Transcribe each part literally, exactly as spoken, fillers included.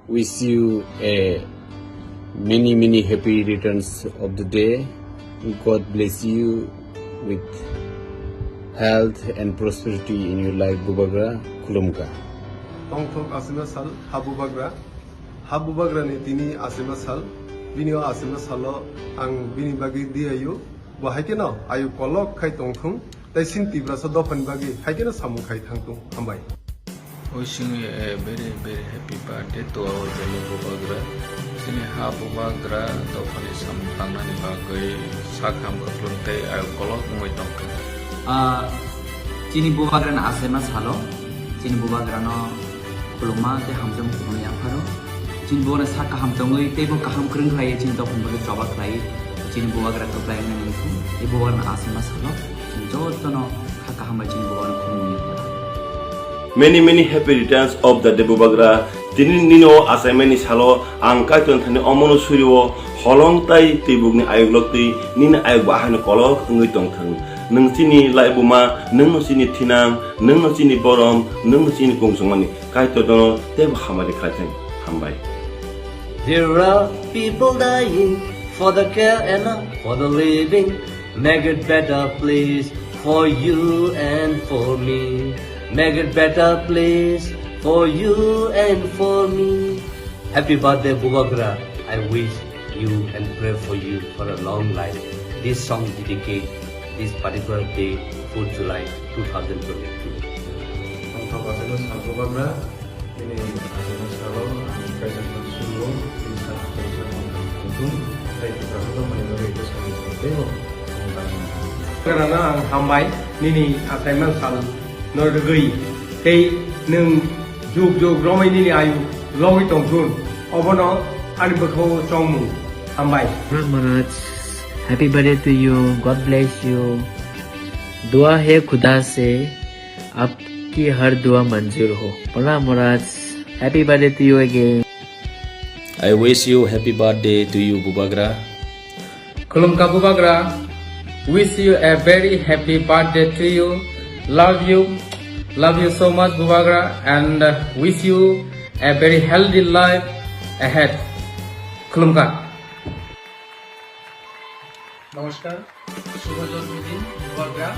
Wish you a many, many happy returns of the day. God bless you with health and prosperity in your life, Bubagra. Khulumkha. Tongthok Asima sal, ha Bubagra. Ha Bubagra ni tini Asima sal. Bini o Asima salo ang bini bagwi diyayu. Bo hai kheno ayu kolok khai tongthung. Tei sini Tiprasa dophani bagwi hai kheno samung khai thangthung. Hambai. Wishing you a very, very happy birthday to our Delhi Bubagra. Chini ha Bubagra dophani samung tangnani bagwi sak ham kwplwng tei ayuk kolok wngwi tongthung. Ah, chini Bubagrano achaima salo, chini Bubagrano khulumma tei hamjakma khulumwi yapharo. Chini Bubagra sak kaham tongwi teibo kaham kwrwng khlaiwi chini dophani bagwi choba khlaiwi. Chini Bubagra kwplai wngmani wngkhu, tei Bubagrano achaima salo. Chini jotono kha kaham bai chini Bubagrano khulumwi yapharo. Many, many happy returns of the day, Bubagra. Tini nini o achaimani salo ang Kaitor thani omono surio holong tai twibukni ayuk loktwi nini ayuk bahaino kolok wngwi tongthung. Nwng chini laibuma, nwngno chini thinang, nwngno chini borom, nwngno chini kungsungmani Kaitor nono teibo hamari khlaithung. Hambai. There are people dying for the care and not for the living. Make it better, please, for you and for me. Make it better, please, for you and for me. Happy birthday, Bubagra. I wish you and pray for you for a long life. This song dedicate this particular day, fourth July two thousand twenty-two. Tongthok achaima sal Bubagra. Bini achaima salo ang Kaitor thani surio, bini sak hamjakma khulumthung, tei Tipra Motha Manwi bagwi khe samung tangwi teibo samung tangmani. Bubagrano ang hambai, nini achaima sal no rwgwi, tei nwng jug jug romwi nini ayu logwi tongthun, obono ani bwkhao chongmung. Hambai. Maharaj, happy birthday to you. God bless you. दुआ है खुदा से, आपकी हर दुआ मंजूर हो। Pranam Maharaj, happy birthday to you again. I wish you happy birthday to you, Bubagra. Khulumkha Bubagra, wish you a very happy birthday to you. Love you, love you so much, Bubagra, and uh, wish you a very healthy life ahead. Khulumkha. নমস্কার, শুভ জন্মদিন বুবাগ্রা।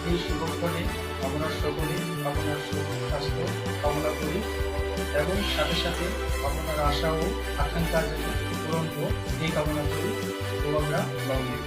এই শুভক্ষণে আমরা সকলে আপনার সুখ স্বাস্থ্য কামনা করি এবং সাথে সাথে আপনার আশা ও আকাঙ্ক্ষা যাতে পূরণ হোক, এই কামনা করি। বুবাগ্রা, লং লিভ।